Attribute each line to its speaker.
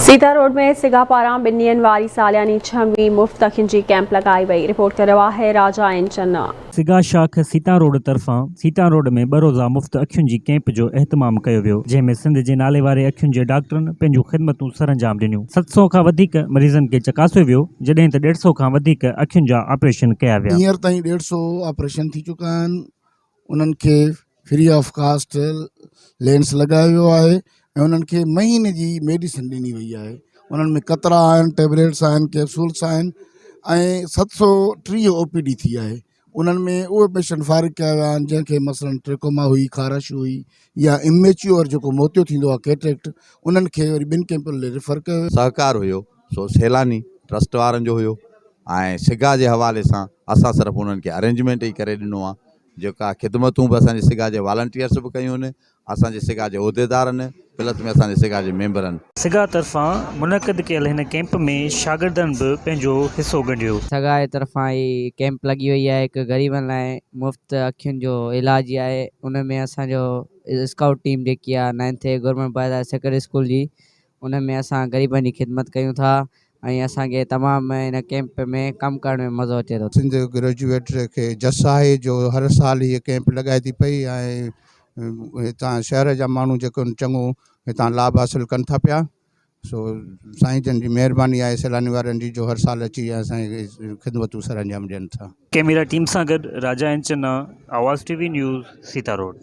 Speaker 1: Sita road ۾ سگا پاران ٻن ڏينهن واري سالياني ڇهوين مفت اکين جي ڪئمپ لڳائي وئي، رپورٽ ڪريو آهي راجا اين چنا.
Speaker 2: سگا شاخ سيتا روڊ طرفان سيتا روڊ ۾ ٻه روزا مفت اکين جي ڪئمپ جو اهتمام ڪيو ويو، جنهن ۾ سنڌ جي ناليواري اکين جي ڊاڪٽرن پنهنجون خدمتون سرانجام ڏنيون. 700 کان وڌيڪ مريضن کي چڪاسيو ويو، جڏهن ته ڏيڍ سئو کان وڌيڪ اکين جا آپريشن ڪيا ويا.
Speaker 3: هينئر تائين ڏيڍ سئو آپريشن ٿي چڪا آهن، انهن کي فري آف ڪاسٽ لينس لڳايو ويو آهي ۽ انهن کي مهيني جي ميڊيسن ڏني وئي آهي انهن ۾ قطرا آهن ٽيبليٽس آهن ڪيپسولس آهن ۽ 730 او پي ڊي ٿي آهي انهن ۾ اهي پيشنٽ فارغ ڪيا ويا آهن جنهن کي مثلاً ٽريڪوما هئي خارش هئي يا اميچيور جيڪو موتيو ٿيندو آهي ڪيٽريڪٽ انهن کي وري ٻن ڪيمپن لاء ريفر ڪيو ويو.
Speaker 4: سهڪار هيو سو سيلاني ٽرسٽ وارن جو هيو ۽ سگا جي حوالي سان اسان صرف انهن کي ارينجمينٽ ئي ڪري ڏنو آهي جيڪا خدمتون به اسان جي سگا جي والنٽيئرس به ڪيون آهن، اسان جي سگا جي عهديدارن پلس ۾ اسان جي سگا جي ميمبرن.
Speaker 2: سگا طرفان منعقد ڪيل هن ڪئمپ ۾ شاگردن به پنهنجو حصو ڳنڍيو.
Speaker 5: سگا جي طرفان هي ڪئمپ لڳي وئي آهي هڪ غريبن لاء مفت اکين جو علاج آهي ان ۾ اسان جو اسڪائوٽ ٽيم جيڪي آهي ninth A government boys higher secondary school جي ان ۾ اسان غريبن جي خدمت ڪيون ٿا ۽ اسان کي تمام هن ڪئمپ ۾ ڪم ڪرڻ ۾ مزو اچي ٿو.
Speaker 6: سنڌ گريجوئيٽ کي جس آهي جو هر سال هيء ڪئمپ لڳائي ٿي پئي ۽ هتان شهر جا ماڻهو جيڪو چڱو هتان لاڀ حاصل ڪن ٿا پيا سو سائين جن جي مهرباني آهي سيلاني وارن جي جو هر سال اچي اسان کي خدمتون سرانجام ڏين ٿا.
Speaker 2: ڪئميرا ٽيم سان گڏ Raja N Channa, Awaz T V news, Sita road.